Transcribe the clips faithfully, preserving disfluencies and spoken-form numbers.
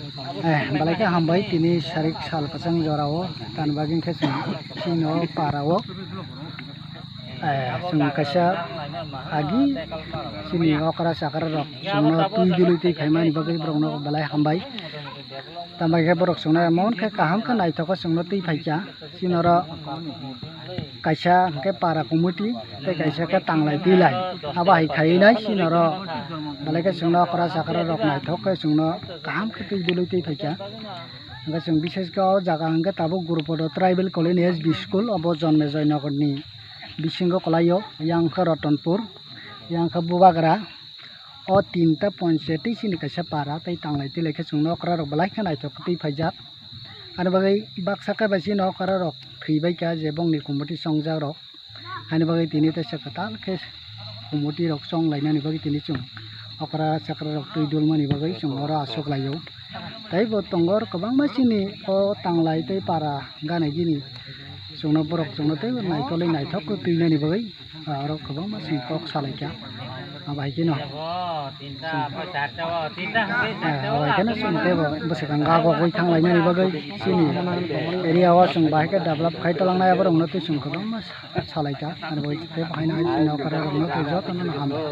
Eh, belai khe hambai tini sarik sal kwchang jorao, tani bagwi khe chwng chini o para o, eh, chwng kaisa agi chini okra chakra rok chwngno twi dului twi phaimani bagwi borokno belai hambai. Tamo khe borok chwngno emon khe kaham khe naithok khe chwngno twi phaikha. Chini oro kaisa hwnkhe para committee tei kaisa khe tanglai twilai. Abo hai khaiwi nai chini oro belai khe chwngno okra chakra rok naithok khe chwngno kaham khe twi dului twi phaikha. Hwnkhe chwng bises khe o jaga hwnkhe tabuk Gurupodo Tribal Colony S B School obo Jonmejoy Nogor ni bisingo kwlaio, yang khe Ratanpur, yang khe Bubagra. O tinta ponchayat tei chini kaisa para tei tanglai twilai khe chwngno okra rok belai khe naithok twi phaijak. Ani bagwi baksa khe bai chini okra rok thwibaikha je bongni committee chongjak rok. Haini bagwi tini teisa kwtal khe committee rok chonglainani bagwi tini chwng okra chakra rok twi dulmani bagwi chwng oro aswk laio. Tei bo tongo oro kwbangma chini o tanglai tei para gana gini chwngno borok chwngno tei naitolwi naithok khe twinani bagwi. Ah, oro kwbangma chwng kok salaikha. Ah, bai kheno. Abo hai kheno chwng teibo bwswkang gagogwi thanglainani bagwi chini area o chwng bahai khe develop khai tolangna, aborokno tei chwng kwbangma salaikha. Ani bagwi tei haino hai chini okra rokno tei jotono no hambai.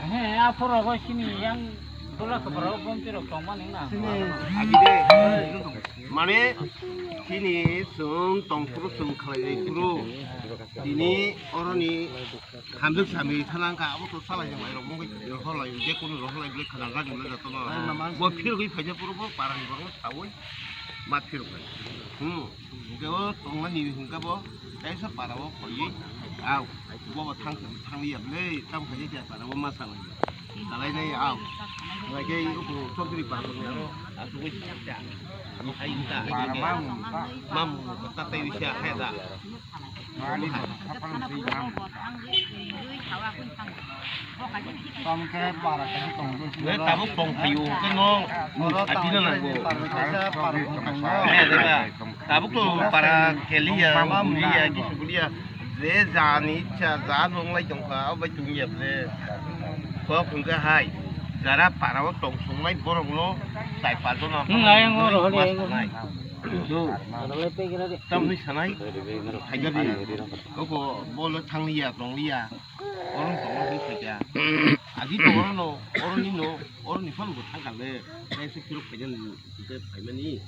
He, aphuru bo chini yang dola kwparo bomti rok tongmani na. Mane, chini chwng tongphuru chwng khlai lai phuru. Tini oroni hamjak sami thanang ka, abo to salai jang lai rok mungwi rohor lai, je kono rohor lai bwlai khana jagwi lai jotono. Bo phirogwi phaija phuru bo parani borok sawi ma phirok lai. Hmm. Hingke o tongnani hingke bo kaisa para o koi. Au. Bo bo thang thang ya bwlai, tam khaija kya para o ma salai. Salai nai au. Lai ke uku chokri para o. Asugwi sa. Ai ta. Mam. Mam. Ta tai bisa hai da. Tabuk tong phaio, khe no, adi no nango. Tabuk to para keliya, ma muliya, kisu kuliya. Je jani cha, ja nonglai tongkha, obai tongya ble. Kok hwnkhe hai, jara para o tong songnai borok no, tai pa jono. Hmm, ayang oro holi, ayang oro. Do. Tamni sanai. Thaigadi. Koko bolo thangliya, tongliya. Oro tongma hini phaikha. Agi to oro no, oro ni no, oro ni phano bo thangkha le. Kaisa phirok phaikha ni hwnkhe phaimani.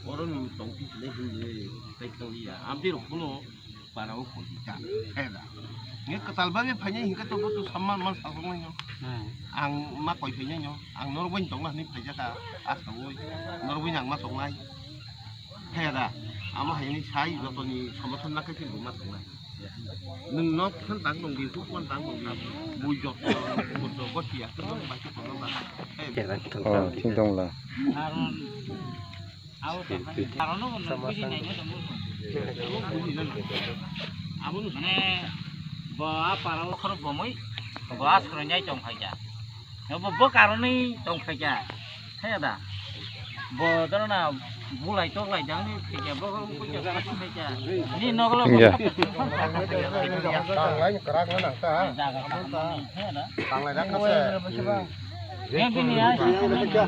Oro no tongphi sile hwnle, tai tongliya. Amtwi rok phano para o khoti cha. Khe da. Nge kwtal bagwi phainai hwnkhe to bo to samma man sajoknai no. Hmm. Ang ma koi phainai no. Ang norok bai tongna hwnwi phaijakha. Asaui. Norok bai ang ma tongnai. Khe da. Amo haini sai jotoni somothan nakhe khe bo ma tongnai. Nwng nok phan tang tong di, huk phan tang tong di. Bui jot, bui jot, bui jot, ya, khe nwng bai khe tong ba. Oh, thing tong la. Karon, abo to, karon no nwng buji nai no tong. Abo no mane, bo a para o khoro bomoi, bo a soro nyai tong phai ja. Bo, bo karon ni tong phai ja. Khe da. Bo dano na bulai tok lai jang ni khe bo ko ko ko khe da. Ni noglo. Ya. Tang lai ni kwrak na nang ta. Jaga ta. Khe da. Tang lai rak na se. Yang bini ya si.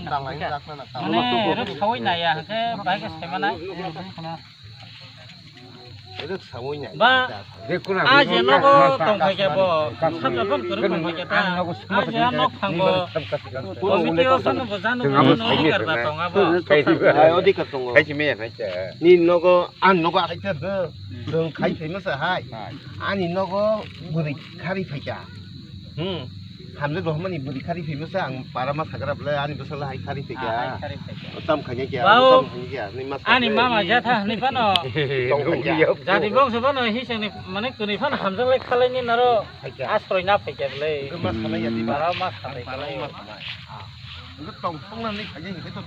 Tang lai ni rak na nang ta. Mane ruk sawai na ya khe bai khe semana. Ba, a je nogo tongphai khe bo, sabla phone kwrwi tongphai khe ta, a je a nok thango, committee o phano bo jano bo no odhikar ba tonga bo. Hai, odhikar tongo. Ni nogo, a nogo akai ter de, dong khai phai masa hai. Ani nogo bwrwi khari phaikha. Hmm. Hamjak rohormani bwrwi khari phai masa ang para ma sagra bwle ani bwsala hai khari phaikha. Ah, hai khari phaikha. O tam khaikha kya, o tam khaikha kya, ni ma ani mama jatha hwnwi phano. Tong khaikha. Jadi bongso phano hisengni mane kwnwi phano hamjak lai khalai ni naro asroi na phaikha bwle. Hwnkhe ma salai ya di ba. Para ma salai khalai. Hwnkhe tong tong na ni khaikha hwnkhe to